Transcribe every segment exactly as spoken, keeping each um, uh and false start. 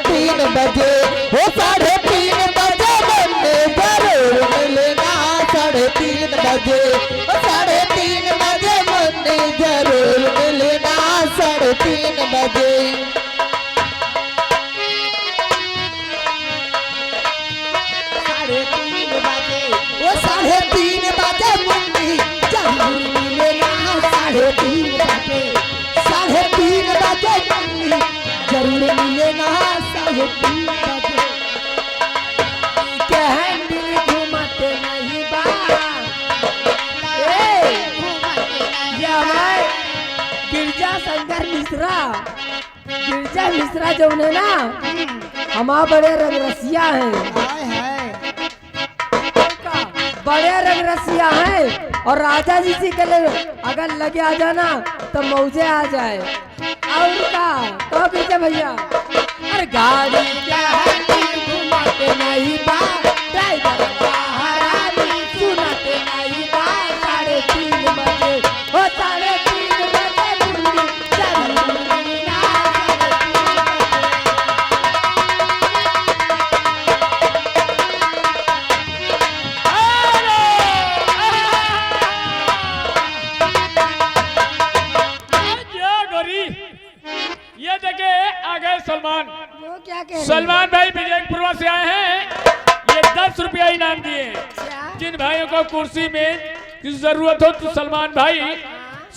तीन बजे, ओ साढ़े तीन बजे मुन्नी जरूर मिलना। साढ़े तीन बजे, ओ साढ़े तीन बजे मुन्नी जरूर मिलना। साढ़े तीन बजे। साढ़े तीन बजे, ओ साढ़े तीन बजे मुन्नी जरूर मिलना। साढ़े तीन बजे, साढ़े तीन बजे मुन्नी जरूर मिलना। साढ़े तीन बजे। कैंडल घूमत नहीं बा। ए, ये हमारे गिरजा शंकर मिश्रा, गिरजा मिश्रा जौन है ना, हमार बड़े रंगरसिया हैं। हाय, हाय। बड़े रंगरसिया हैं और राजा जी से कहले, अगर लगे आ जाना तो मौजे आ जाए। और का, का गिरजा भैया? अरे गाड़ी का है, घुमाते नहीं बा, ड्राइवर का हरामी, सुनाते नहीं बा, साढ़े तीन बजे ओ साढ़े तीन बजे मुन्नी जरूर मिलना। अरे! ए, क्या गोरी? ये देखे, आ गए सलमान। वो क्या कह रहे हैं? सलमान भाई विजयपुरवा से आए हैं, ये दस रुपया इनाम दिए हैं। क्या? जिन भाइयों को कुर्सी में की जरूरत हो तो सलमान भाई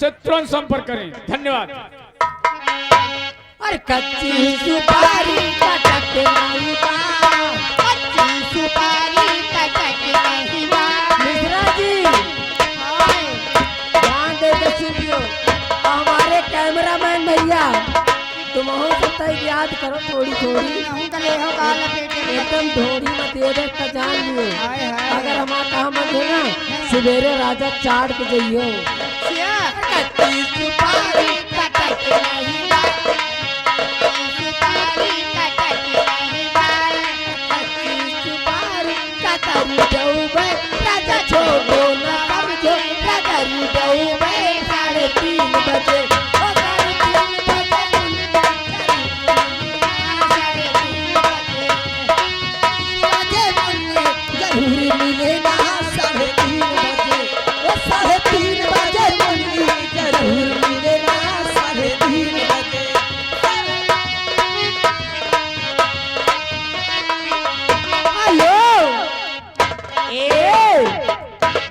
से तुरंत संपर्क करें। धन्यवाद। अरे कच्ची सुपारी कटत नहीं बा, कच्ची सुपारी कटत नहीं बा। मिश्रा जी, हाय। ध्यान दे के सुनियो, हमारे कैमरामैन भैया, तुम हो सकता है याद करो थोड़ी थोड़ी। नहीं तो ले हो काला पेटे में। एकदम ढोरी मत ये देख का जान लियो। हाय, हाय। अगर हमारा काम मत हो ना, सवेरे राजा चाट के जइयो। क्या? कच्ची